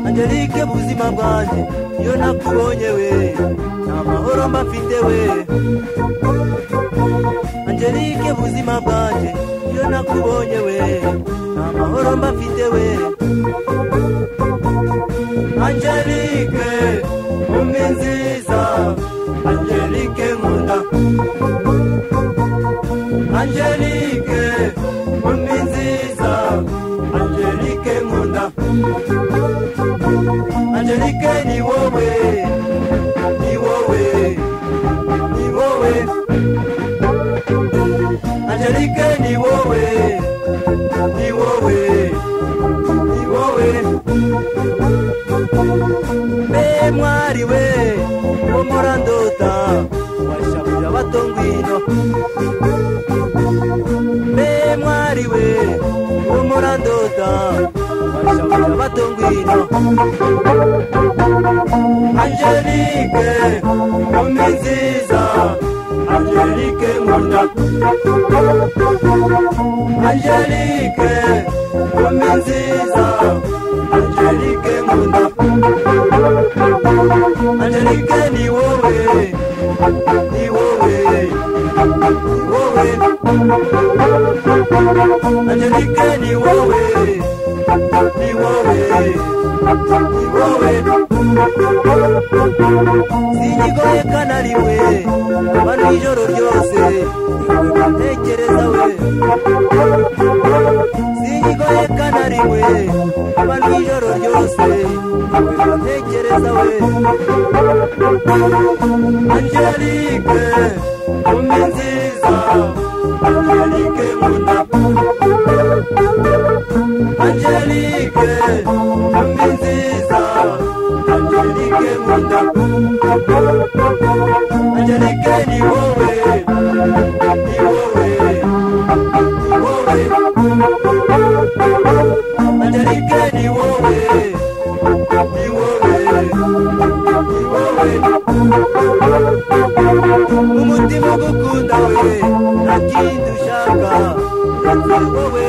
Angelique buzima bwanjye iyo nakubonye we nta mahoro mba mfite we. Angelique buzima bwanjye iyo nakubonye we nta mahoro mba mfite we. Angelique nkumi nziza, Angelique nkunda. Angelique nkumi nziza, Angelique nkunda. Angelique ni wowe, ni wowe, ni wowe. Angelique ni wowe, ni wowe, ni wowe. Mbe mwari we, umurandota, washabuja bato ngwino. Mbe mwari we, umurandota, washabuja bato ngwino. Angelique nkumi nziza, Angelique nkunda. Angelique nkumi nziza, Angelique nkunda. Angelique ni wowe, ni wowe, ni wowe. Angelique ni wowe, ni wowe, ni wowe. Sinyigoyeka na rimwe, abantu ijoro ryose ntekereza we. Sinyigoyeka na rimwe, abantu ijoro ryose ntekereza we. Angelique nkumi nziza, Angelique nkunda. Angelique nkumi nziza, Angelique nkunda. Angelique ni wowe, ni wowe, ni wowe. Angelique ni wowe, ni wowe, ni wowe. Umutima ugukunda we, nta kindi ushaka uretse wowe.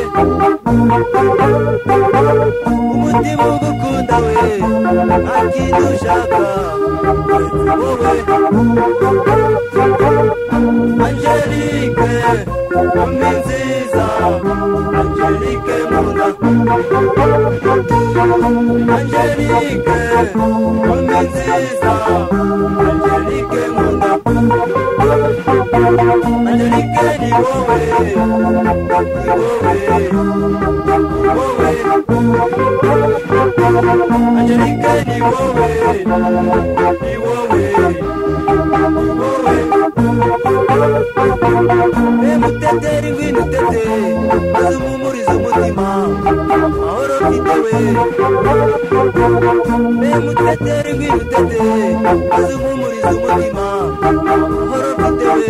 Umutima ugukunda we, nta kindi ushaka uretse wowe. Angelique nkumi nziza, Angelique nkunda. Angelique nkumi nziza, Angelique nkunda. Angelique ni wowe, ni wowe, ni wowe. Angelique ni wowe, ni wowe, ni wowe. Mbe muteteri ngwino utete, maze umpumurize umutima, amahoro mfite we. Mbe muteteri ngwino utete, maze umpumurize umutima, amahoro mfite we.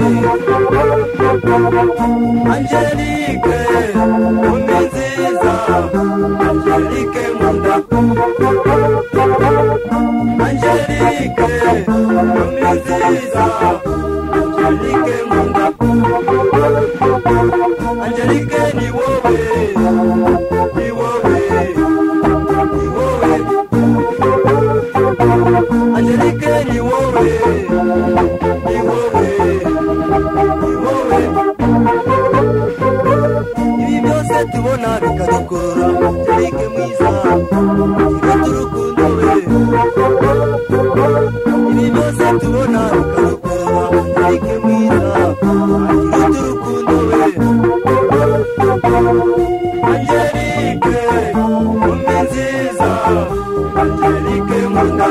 Angelique nkumi nziza, Angelique nkunda. Angelique nkumi nziza, Angelique nkunda. Angelique ni wowe, ni wowe, ni wowe. Angelique ni wowe, ni wowe, ni wowe. Ibi byose tubona bikadukurura, Angelique mwiza, kiruta urukundo we. Ibi byose tubona bikadukurura, Angelique mwiza, kiruta urukundo we. Angelique nkumi nziza, Angelique nkunda.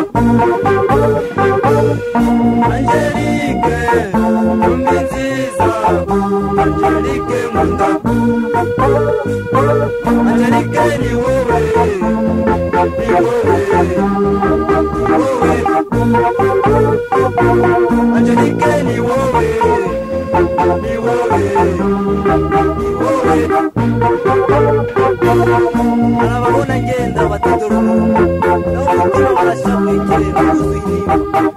Angelique nkumi nziza, Angelique nkunda. Angelique ni wowe, ni wowe, ni wowe. Angelique ni wowe, ni wowe, ni wowe. Arababona ngenda batedora umuntu naho umutima barashavuye ikirere wuzuye intimba.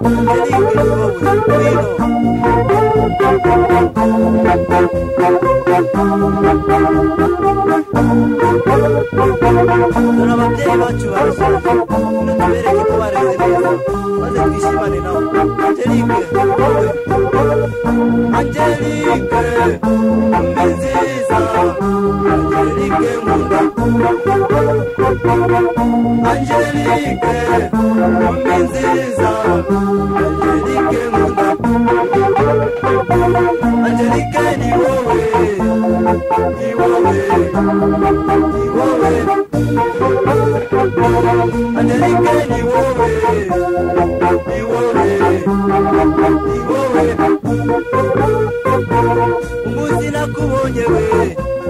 Angelique ni wowe, ngwino. Dore ababyeyi bacu barashaje, ngwino tubereke ko bareze neza maze twishimane nabo. Angelique wowe, Angelique ni nziza, Angelique nkunda, Angelique ni nziza, Angelique nkunda, Angelique ni wowe, ni wowe, ni wowe, Angelique ni wowe, ni wowe, ni wowe. Umunsi nakubonye we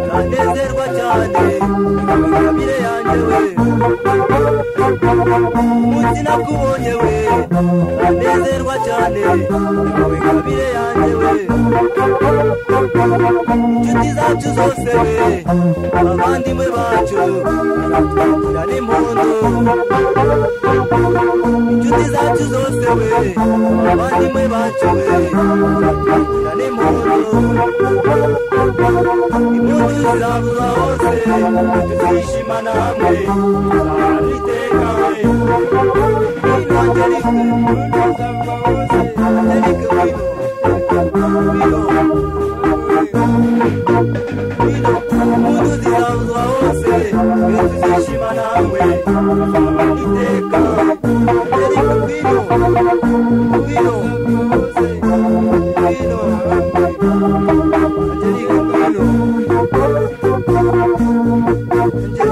ndanezerwa cyane, ingabire yanjye we. Umunsi nakubonye we ndanezerwa cyane, ingabire yanjye we. Inshuti zacu zose we, abavandimwe bacu baratwakira n'impundu. Inshuti zacu zose we, abavandimwe bacu we baratwakira n'impundu. Impundu zizavuza hose, tuzishimana hamwe, tuzahorana iteka we. Ngwino Angelique, Angelique ngwino, ngwino, ngwino. Impundu zizavuzwa hose, tuzishimana hamwe, tuzahorana iteka. Angelique ngwino, ngwino, ngwino, Angelique ngwino, Angelique.